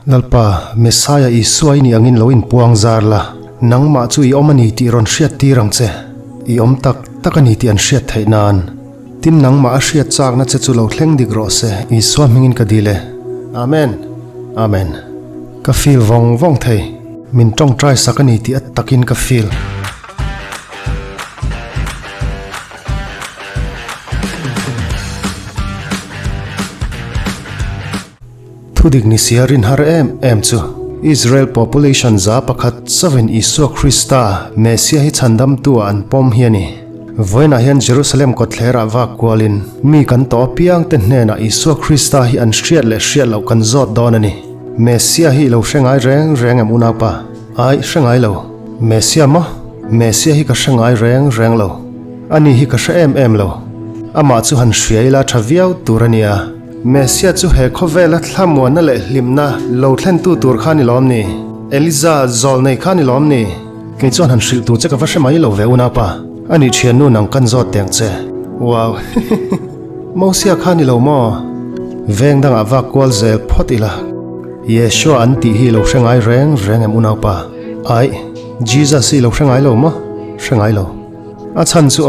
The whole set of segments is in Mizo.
Lalpa, Messiah Isua i nih angin lo inpuang zar la, nangmah chu i awm a ni tih rawn hriattir ang che. I awm tak tak a ni tih an hriat theih nan. Tin, nangmah a hriat chakna che chu lo thleng dik rawh se, Isua hmingin ka dil e. Amen. Amen. Ka feel vawng vawng thei. Min tawngtai sak a ni tih a takin ka feel. Thudik ni sia rin har em em chu Israel population 100% chauhin Isua Krista, Messiah hi chhandamtu ah an pawm hi a ni. Vawiinah hian Jerusalem kawtthlerah vak kualin mi kan tawh apiangte hnenah Isua Krista hi an hriat leh hriat loh kan zawt dawn a ni. Messiah hi i lo hre ngai reng reng em unaupa? Ai, hre ngai lo. Messiah maw? Messiah hi ka hre ngai reng reng lo. Ani hi ka hre em em lo. Amah chu han hria ila tha viau tur a nia. Messiah chu he khawvela thlamuanna leh hlimna lo thlentu tur kha ni lawm ni? Eliza zawl nei kha ni lawm ni? Kei chuan han hrilh tur che ka va hre mai lo ve unaupa. Ani thiannu nang kan zawt teng che. Wow. Mosia kha ni lo maw? Veng dangah vak kual zel phawt ila. Yeshua an tih hi lo hre ngai reng reng em unaupa? Aih, Jesus hi lo hre ngai lo maw? Hre ngai lo. A chhan chu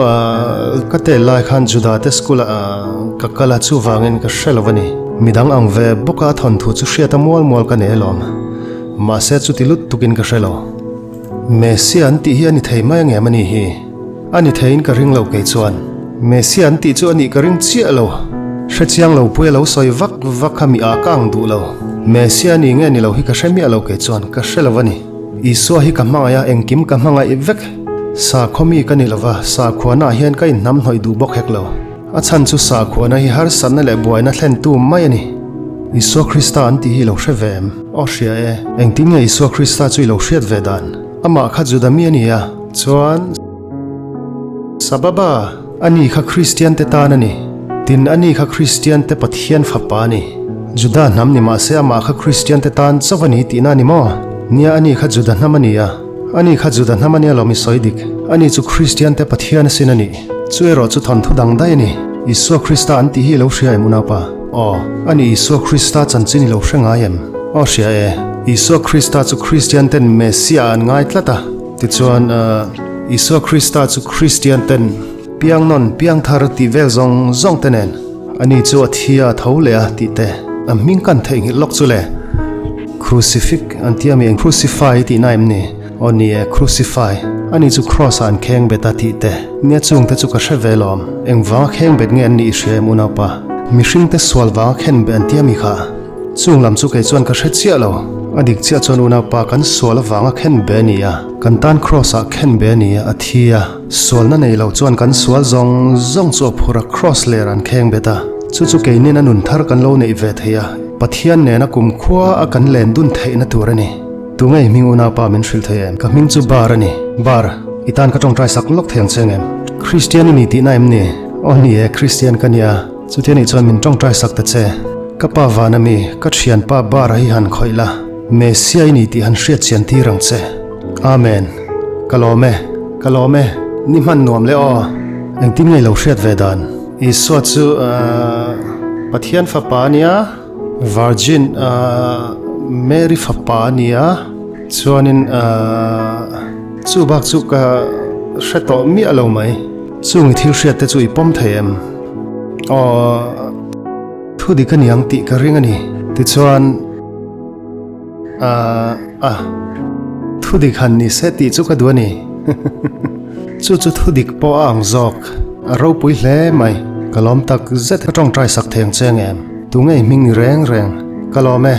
ka tel lai khan Juda te school ah ka kal a, chuvangin ka hre lo a ni. Midang ang ve bawk a thawnthu chu hriat a mual mual ka nei alawm. Mahse chuti lut tukin ka hre lo. Messia an tih hi a ni thei mai angem a ni hi? A ni theiin ka ring lo kei chuan. Messia an tih chu a nih ka ring chiah lo. Hrechiang lo pui a lo sawi vak vak kha mi ah ka ang duh lo. Messia a ni nge ni lo hi ka hre miah lo kei chuan ka hre lo a ni. Isua hi ka hmangaih a, engkim ka hmangaih vek. Sakhaw mi ka ni lova, sakhuana ah hian ka inhnam hnawih duh bawk hek lo. A chhan chu sakhuana hi harsatna leh buaina thlentu mai a ni. Isua Krista an tih hi i lo hre ve em? Aw hria e. Engtin nge Isua Krista chu i lo hriat ve dan? Amah kha Juda mi a ni a, chuan Sababa a ni kha Kristian te tan a ni. Tin, a ni kha Kristian te Pathian fapa a ni. Juda hnam ni mahse amah kha Kristian te tan chauh a ni tihna a ni maw? Nia, a ni kha Juda hnam a ni a. Ani kha Juda hnam a nia lo mi sawi dik. Ani chu Kristian te Pathian asin a nih. Chu erawh chu thawnthu dang daih a ni. Isua Krista an tih hi i lo hria em unaupa? Aw, ani Isua Krista chanchin i lo hre ngai em? Aw hria e. Isua Krista chu Kristian ten Messiah ah an ngai tlat a. Tichuan, Isua Krista chu Kristian ten piangnawn, piangthar tih vel zawng zawng te nen. Ani chu a thi a, a tho leh a tih te. A hming kan theihnghilh lawk chu le. Crucifix an tia mi eng crucify tihna em ni? Aw ni e, crucify. Ani chu cross ah an kheng bet a tih te. Nia chung te chu ka hre ve lawm. Eng vanga kheng bet nge an nih i hria em unaupa? Mihring te sual vanga khen bet an tia mi kha? Chung lam chu kei chuan ka hre chiah lo. A dik chiah chuan unaupa kan sual avanga khen be a ni a, kan tan cross ah khen be a ni a, a thi a. Sualna nei lo chuan kan sual zawng zawng chu a phur a, cross ler an kheng bet a. Chu chu keinin a nun thar kan lo neih ve thei a. Pathian nena kumkhua a kan len dun theihna tur a ni. Tunge i hming unaupa min hrilh thei em? Ka hming chu Bar a ni. Bar, i tan ka tawngtai sak lawk thei ang che ngem? Kristian i ni tihna em ni? Aw ni e, Kristian ka nia. Chutia nih chuan min tawngtai sak ta che. Ka pa van a mi, ka thianpa Bar-a hi han khawih la. Messiah i ni tih han hriat chian tir ang che. Amen. Ka lawm e. Ka lawm e. Ni hman nuam le aw. Engtin nge i lo hriat ve dan? Isua chu Pathian fapa a nia, Virgin Mary fapa a nia, chuanin chu bak chu ka hre tawh miah lo mai. Chung i thil hriat te chu i pawm thei em? Aw, thu dik a ni ang tih ka ring a ni. Tichuan, a, thu dik han ni se tih chu ka duh a ni. Chu chu thu dik pawh a ang zawk. A ropui hle mai. Ka lawm tak zet ka tawngtai sak thei ang che ang em? Tu ngei hming ni reng reng. Ka lawm e.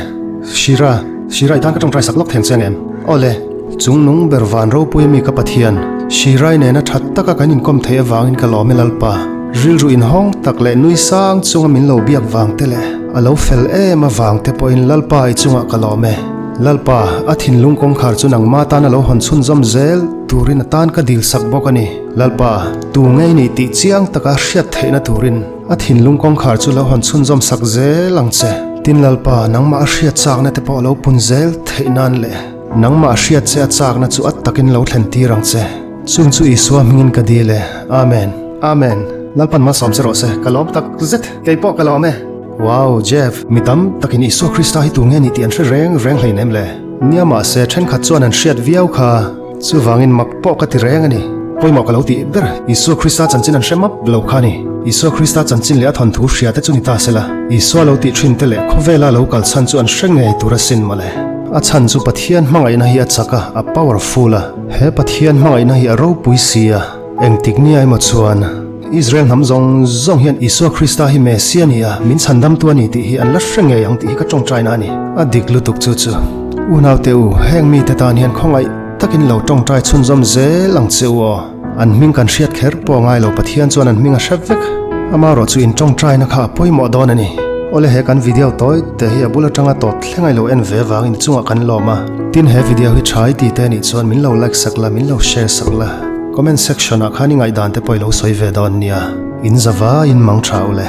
Shira, Shira i tan ka tawngtai sak lawk thei ang che ang em? Aw le. Chung nung ber van ropui ami ka Pathian. Shirai nena that taka kan inkawm theih avangin ka lawm e Lalpa. Rilru inhawng tak leh nui sang chunga min lo biak vang te leh a lo fel em avang te pawhin Lalpa i chungah ka lawm e. Lalpa, a thinlung kawngkhar chu nangma tan a lo hawn chhunzawm zel turin a tan ka dil sak bawk a ni. Lalpa, tu ngei nih tih chiang taka hriat theihna turin a thinlung kawngkhar chu lo hawn chhunzawm sak zel ang che. Tin Lalpa, nangmah a hriat chakna te pawh lo pun zel theih nan leh nangmah a hriat che a chakna chu a takin lo thlen tir ang che. Chung chu Isua hmingin ka dil e. Amen. Amen. Lalpan malsawm che rawh se, ka lawm tak zet. Kei pawh ka lawm e. Wow, Jeff, mi tam takin Isua Krista hi tu nge ni tih an hre reng reng hleinem le. Nia mahse thenkhat chuan an hriat viau kha. Chuvangin mak pawh ka ti reng a ni. Pawimawh ka lo tih ber, Isua Krista chanchin an hre map lo kha a ni. Isua Krista chanchin leh a thawnthu hria te chu ni ta sela, Isua lo tih thin te leh khawvela lo kal chhan chu an hre ngei tur asin mawle. A chhan chu Pathian hmangaihna hi a chak a, a powerful a. He Pathian hmangaihna hi a ropui si a, engtik nia emaw chuan Israel hnam zawng zawng hian Isua Krista hi Messia a ni a, min chhandamtu a ni tih hi an la hre ngei ang tih hi ka tawngtaina a ni. A dik lutuk chu chu. Unaute u, heng mite tan hian khawngaih takin lo tawngtai chhunzawm zel ang che u aw. An hming kan hriat kher pawh ngai lo Pathian chuan an hming a hre vek. Amaherawh chu in tawngtaina kha a pawimawh dawn a ni. Awle he kan video tawi te hi a bul atanga tawt thleng a i lo en ve vangin chungah kan lawm a. Tin he video hi tha i ti te nih chuan min lo like sak la, min lo share sak la. Comment section ah khan i ngaihdan te pawh i lo sawi ve dawn nia. In za vaiin mang tha u le.